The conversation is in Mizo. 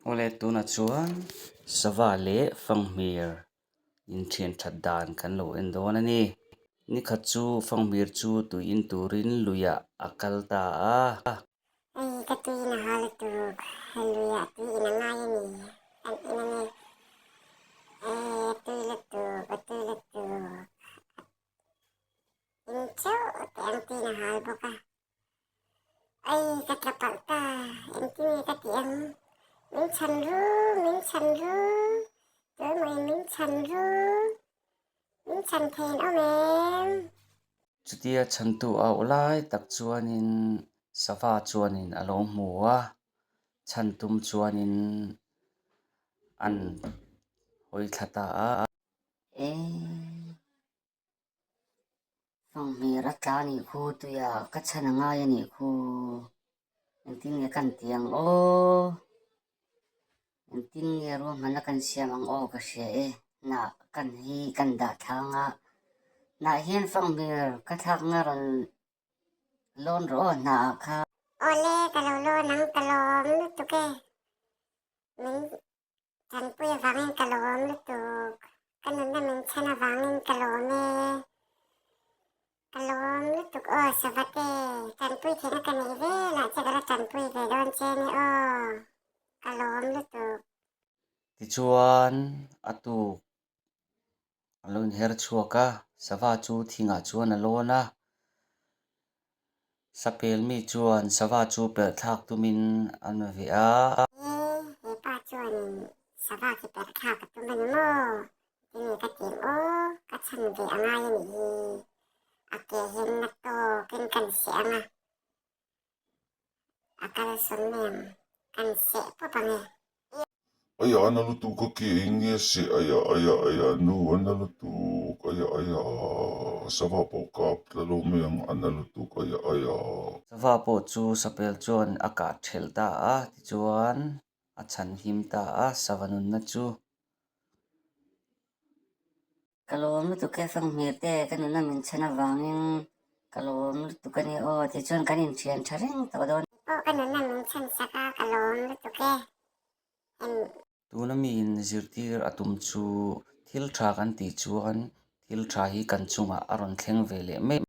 Awle tunah chuan sava leh fanghmir inthian that dan kan lo en dawn a ni. Nikhat chu fanghmir chu tui in turin luiah a kal ta a. Hei ka tui in a hal lutuk, hei luiah tui in a ngai a ni, kan en a ni. Ei a tui lutuk, a tui lutuk, in chauh teh ang tuiin a hal bawk a. Ai, ka tla palh ta, engtin nge ka tih ang? Min chhan ru, min chhan ru, tuemaw in min chhan ru, min chhan thei an awm em? Chutia chhantu auh lai tak chuanin sava chuanin a lo hmu a, chhan tum chuanin an hawi thla ta a. Eii. Fanghmir a tla anih khu tuia ka chhan a ngai anih khu engtin nge kan ti ang aw engtin nge ruahmanna kan siam ang aw ka hria e hnah kan hi kan dah thlang a hnah hian fanghmir ka thlakna rawn lawn rawh aw hnah ah kha. Awle ka lo lawn ang ka lawm lutuk e min Tanpui avangin ka lawm lutuk. Ka nunna min chhan avangin ka lawm e. Ka lawm lutuk aw Savate. Tanpui theihna ka neih velah che ka la tanpui ve dawn che ni aw. Ka lawm lutuk. Tichuan a tuk a lo inher chhuak a, sava chu thingah chuan a lawn a. Sapel mi chuan sava chu perh thlak tumin an veh a. He he pa chuanin sava khi perh thlak a tum a ni maw? Tinge ka ti ang aw, ka chhan ve a ngai a nih hi. A ke hian na tawkin kan seh ang a, a kal sawn mai ang, kan seh pawp ang e. Aya a na lutuk a ke eng nge seh aya aya aya nu a na lutuk aya aya sava pawh kap tla lo mai ang a na lutuk aya aya. Sava pawh chu sapel chuan a kah thelh ta a tichuan a chhan him ta a sava nunna chu. Ka lawm lutuk e Fanghmir te ka nuna min chhan avangin ka lawm lutuk a ni aw tichuan kan inthian tha reng tawh dawn. Pawh ka nuna min chhan sak a ka lawm lutuk e em. Tuna miin zirtir a tum chu thil tha kan tih chuan thil tha hi kan chungah a rawn thleng ve leh mai.